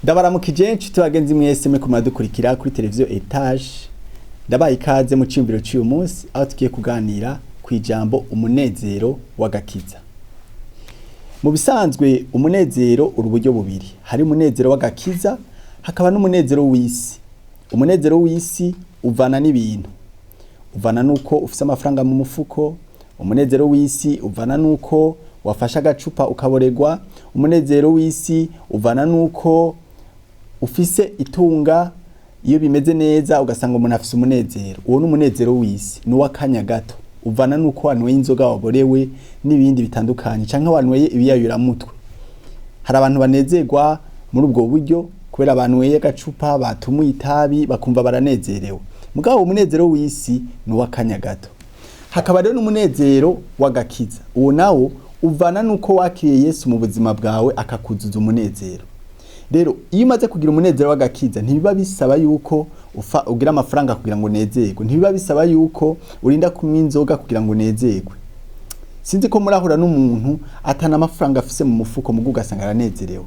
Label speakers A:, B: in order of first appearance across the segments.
A: Ndabaramukije nshuti bagenzi mwese mwe kumadukurikira kuri televiziyo Etage. Ndabaye ikaze mu ciyumviro cy'uyu munsi, aho tugiye kuganira ku ijambo umunezero w'agakiza. Mu bisanzwe umunezero uri uburyo bubiri: hari umunezero w'agakiza, hakaba n'umunezero w'isi. Umunezero w'isi uvana n'ibintu, uvana nuko ufise amafaranga mu mufuko. Umunezero w'isi uvana nuko wafashe agacupa ukaboregwa. Umunezero w'isi uvana nuko ufise itunga. Iyo bimeze neza ugasanga umuntu afise umunezero. Uwo ni umunezero w'isi, ni uw'akanya gato, uvana nuko wanyweye inzoga waborewe n'ibindi bitandukanye, canke wanyweye ibiyayuramutwe. Hari abantu banezerwa muri ubwo buryo kubera banyweye agacupa, batumuye itabi, bakumva baranezerewe. Mugabo umunezero w'isi ni uw'akanya gato. Hakaba rero n'umunezero w'agakiza. Uwo nawo uvana nuko wakiriye Yesu mu buzima bwawe, akakuzuza umunezero. Rero iyo umaze kugira umunezero w'agakiza, ntibiba bisaba yuko ufa ugira amafaranga kugira ngo unezerwe, ntibiba bisaba yuko urinda kunywa inzoga kugira ngo unezerwe. Sinzi ko murahura n'umuntu atana amafaranga afise mu mufuko, mugu ugasanga aranezerewe.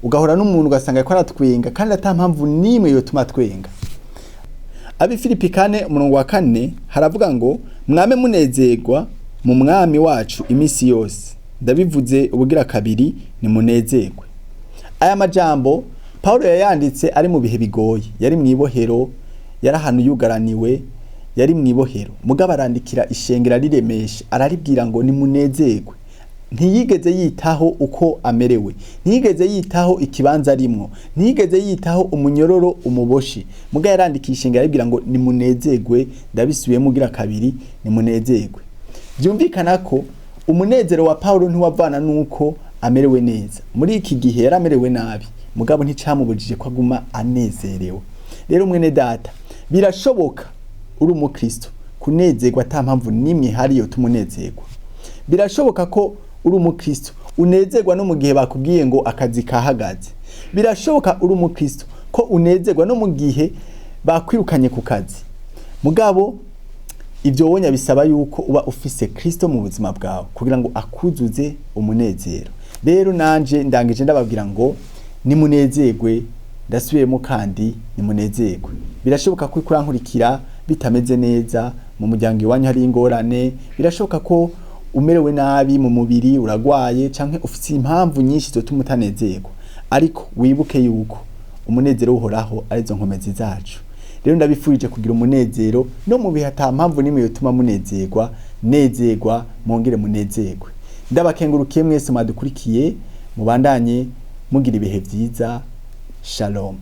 A: Ugahura n'umuntu ugasanga ariko aratwenga kandi ata mpamvu n'imwe yotuma atwenga. Abi Filipi 4 umurongo wa 4 haravuga ngo: "Mwame munezerwa mu Mwami wacu imisi yose. Ndabivuze ubugira kabiri, nimunezerwe." Aya majambo Paulo yayanditse ari mu bihe bigoye, yari mu ibohero, yari ahantu yugaraniwe, yari mu ibohero. Mugabo arandikira ishengero ariremesha, araribwira ngo nimunezerwe. Ntiyigeze yitaho uko amerewe, ntiyigeze yitaho ikibanza arimwo, ntiyigeze yitaho umunyororo umuboshi. Mugabo yarandikiye ishengero aribwira ngo nimunezerwe, ndabisubiyemo ugira kabiri, nimunezerwe. Byumvikana ko umunezero wa Paulo ntiwavana nuko amerewe neza. Muri iki gihe yari amerewe nabi, mugabo nticamubujije ko aguma anezerewe. Rero mwene data, birashoboka uri umukristo kunezerwa ata mpamvu n'imwe ihari yotuma unezerwa. Birashoboka ko uri umukristo unezerwa no mu gihe bakubwiye ngo akazi kahagaze. Birashoboka uri umukristo ko unezerwa no mu gihe bakwirukanye ku kazi. Mugabo ibyo wonya bisaba yuko uba ufise Kristo mu buzima bwawe kugira ngo akuzuze umunezero. Rero nanje ndangije ndababwira ngo nimunezerwe, ndasubiyemo kandi, nimunezerwe. Birashoboka ko kurankurikira bitameze neza mu muryango iwanyu, hari ingorane. Birashoboka ko umerewe nabi mu mubiri, uragwaye, canke ufise impamvu nyinshi zotuma utanezerwa. Ariko wibuke yuko umunezero uhoraho arizo nkomezi zacu. Rero ndabifurije kugira umunezero no mu bihe ata mpamvu n'imwe yotuma munezerwa. Nezerwa mwongere munezerwe. Ndabakengurukiye mwese mwadukurikiye, mubandanye mugira ibihe vyiza. Shalom.